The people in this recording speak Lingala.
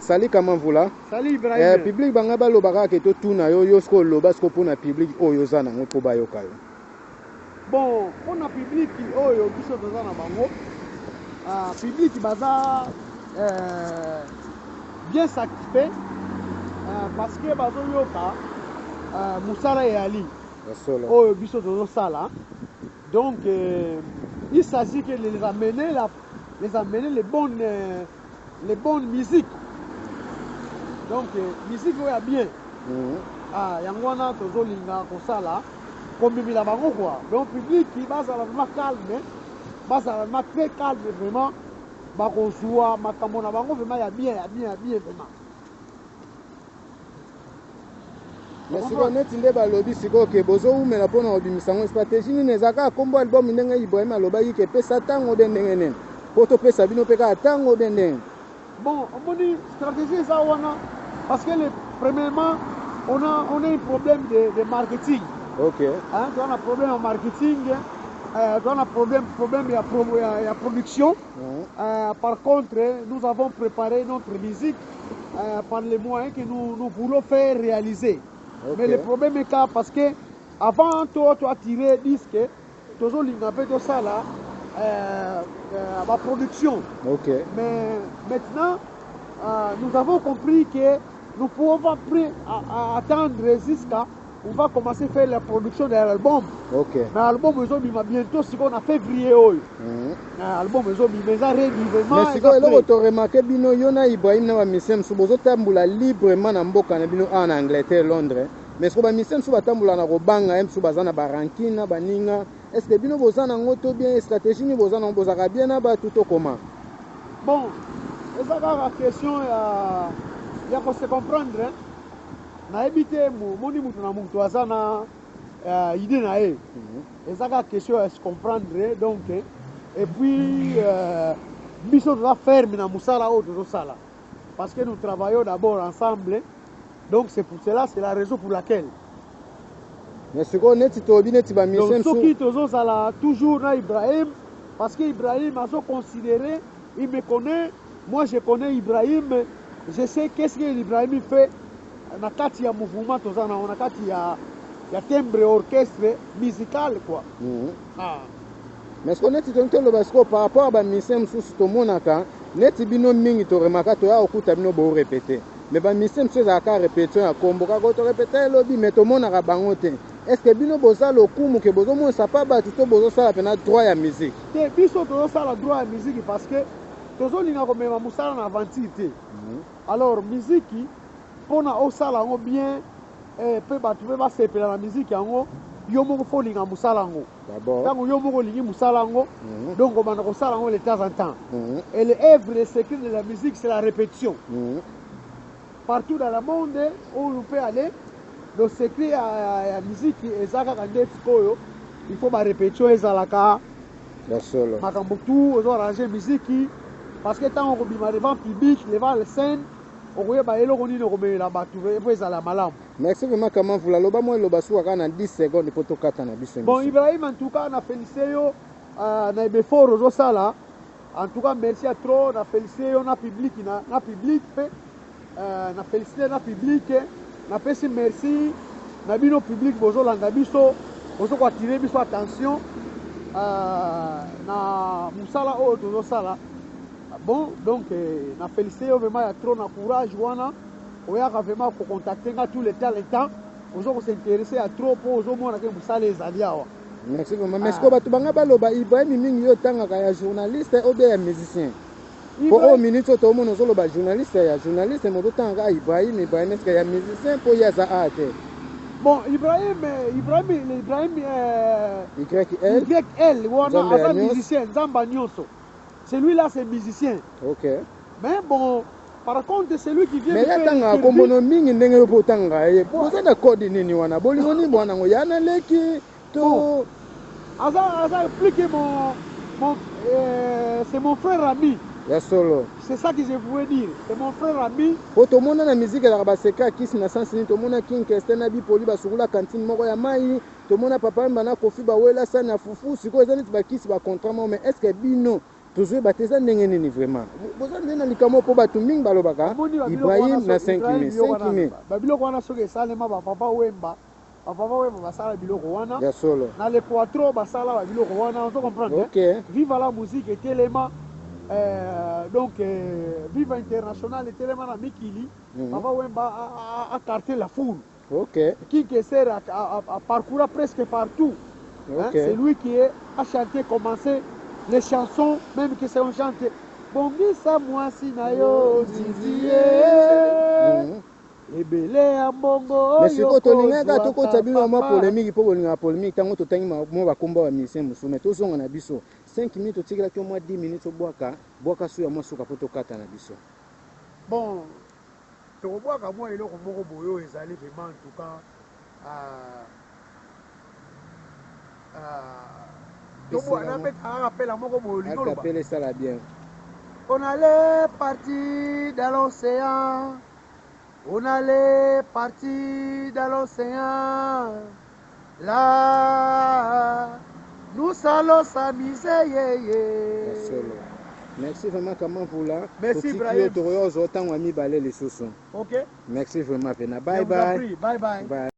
Salut Kamamvula. Salut Ibrahim. Eh, public banga baloba kaka ke totuna yo, yo sikoyo loba sikoyo mpo na public oyo oza nango mpo bayoka yo. Bon, mpo na public oyo biso toza na bango, public baza bien satisfait parce que bazoyoka mosala eyali oyo biso tozosala. Donc il s'agit que les amener la, les amener les bonnes musiques. Donc musique oyo ya bien. Ah, yango wana tozolinga kosala komemela bango quoi. Donc public bazala vraiment calme, bazala vraiment très calme vraiment, bakozwa makambo na bango vraiment ya bien, ya bien, ya bien vraiment. Mais sikoyo neti nde balobi sikoyo ke bozowumela mpona kobimisa yango, stratégie nini eza kaka kombo album ndenge Ibrahim alobaki ke pesa ntango be ndenge nini mpo topesa bino mpe kaka ntango be ndenge? Bon, omoni stratégie eza wana parce que premièrement on a un problème de marketing. Hein, on a un problème en marketing, on a un problème ya production. Par contre, nous avons préparé notre musique par les moyens que nous, nous voulons faire réaliser. Mais le problème est que parce que avant toi, tu as tiré disque, toujours linga tout ça là, ma production. Mais maintenant, nous avons compris que nous pouvons pas attendre jusqu'à on va commencer à faire la production de l'album. Mais l'album ils ont mis bientôt, c'est qu'on a février. Album ils ont mis mais ça ready vraiment. Mais sikoyo eloko toremarquer, bino, yo na Ibrahim na bamusicien mosusu, bozotambola librement na mboka na bino awa na Angleterre, Londres. Mais sikoyo bamusicien mosusu batambola na kobanga ye, mosusu baza na barancune na baninga. Est ce que bino boza nango to bien stratégie nini boza nango, bozalaka bien na bato to koma? Bon, eza kaka question ya kose comprendre, hein. Nayebi te, moni mutu na mutu aza na idée na ye. Eza kaka question ya se comprendre. Donc et puis biso toza ferme na mosala oyo tozosala parce que nous travaillons d'abord ensemble. Donc c'est pour cela, c'est la raison pour laquelle. Mais sikoyo neti toyebi neti bamusicien Donc soki tozozala toujours na Ibrahim, parce que Ibrahim azoconsidéré, il me connaît, moi je connais Ibrahim, je sais qu'est-ce que Ibrahim fait na kati ya mouvement toza nango, na kati ya timbre orchestre musical quoi. Ah. Mais sikoyo neti tolingi toloba sikoyo par rapport ya bamusicien mosusu, tomonaka neti bino mingi toremarquaka toya kokuta bino borépéter, mais bamusicien mosusu ezalaka répétition ya kombo kaka oyo torépéter elobi, mais tomonaka bango te. Est ce que bino boza lokumu ke bozomonisa pa bato to bozosala mpena droit ya musique? Te, biso tozosala droit ya musique parce que tozolinga komema mosala na aventure te. Alors musique, mpona osala yango bien mpe bato mpe basepela na musique yango, yo moko fo olinga mosala yango. D'abord. Ntango yo moko olingi mosala yango, donc obanda kosala yango de temps en temps. Et le œuvre, le secret de la musique, c'est la répétition. Partout dans le monde où on peut aller, le secret ya musique eza kaka nde sikoyo il faut barépétition ezalaka. Ya solo. Makambo tout ozo arranger musique, parce que ntango okobima devant public, devant la scène, okoyeba eloko nini okomemela bato po ezala malamu. Merci vraiment Kamamvula. Loba mwa eloba suka kaka na 10 secondes mpo tokata na biso Bon, émission. Ibrahim, en tout cas na félicité yo na effort ozosala. En tout cas merci à trop, na félicité yo na public, na public mpe na félicité na public, napesi merci na bino public bozolanda biso, bozokoattirer biso attention na mosala oyo tozosala. Bon, donc na félicité yo vraiment ya trop na courage wana oyaka vraiment kocontacter nga tout le temps, le temps ozo kos'intéresser ya trop mpo ozomona ke mosala ezali awa. Merci vraiment. Mais Ah. sikoyo bato banga baloba Ibrahim mingi, yo otangaka ya journaliste ou bien ya musicien? Po oyo minute oyo toomona ozoloba journaliste, ya journaliste, moto otangaka Ibrahim, Ibrahim, est-ce ya musicien mpo ye aza a te? Bon, Ibrahim, Ibrahim, Ibrahim YL. YL wana Nzambe ya aza nyonso. musicien, Nzamba nyonso, celui-là c'est musicien. Mais bon, par contre celui qui vient Mais de ye faire atangaka interview- kombono mingi ndenge yo mpo otangaka ye, boza na code nini wana, bolingo nini bwana yango ya na leki to? Bon. Aza plus que mon, c'est mon frère ami. Ya solo. C'est ça que je voulais dire, c'est mon frère ami. Po tomona na musique ezalaka basecret ya kisi na sansi nini. Tomona King Kester na Bipoli basukula cantine moko ya mai, tomona Papa Wemba na Kofi bawela sani ya fufu. Sikoyo eza neti bakisi bacontrat moko, mais est ce que bino Tozoyeba te eza ndenge nini vraiment. Boza nde na likambo mpo bato mingi balobaka Ibrahim na 5 mai 5 mai. Babiloko wana soki esalema, bapapa Wemba, bapapa Wemba basala biloko wana. Ya solo. Na le Quatro basala babiloko wana, ozo comprendre? Ok. Viva la musique etelema, donc Viva International etelema na mikili. Papa Wemba a carté la foule. King Kester a parcouru presque partout. Hein, c'est lui qui a chanté, commencé les chansons, même que c'est on chante. Bongisa mwasi na yo Zizi ye. Ebele ya mbongo. Mais sikoyo tolingaka tokotisa bino mwa polémique, mpo bolingaka polémique. Ntango totangi mwa bakombo ya bamusicien mosusu, mais tozonga na biso 5 minutes, totikelaki yo mwa 10 minutes, obwaka bwaka su ya mwa suka mpo tokata na biso. Bon, tokobwaka mwa eloko moko boye oyo ezali vraiment, en tout cas, nabeta kaka pela moko boye, olingi oloba. Akapela esala bien. On allait partir dans l'océan, on allait partir dans l'océan. Là, nous allons s'amuser. Yeah, yeah. Solo. Merci vraiment, Kamavula. Merci, Ibrahim. Tokoyo ozwa ntango ya mibale lisusu. Ok. Merci vraiment pena. Bye bye. Bye bye. Bye.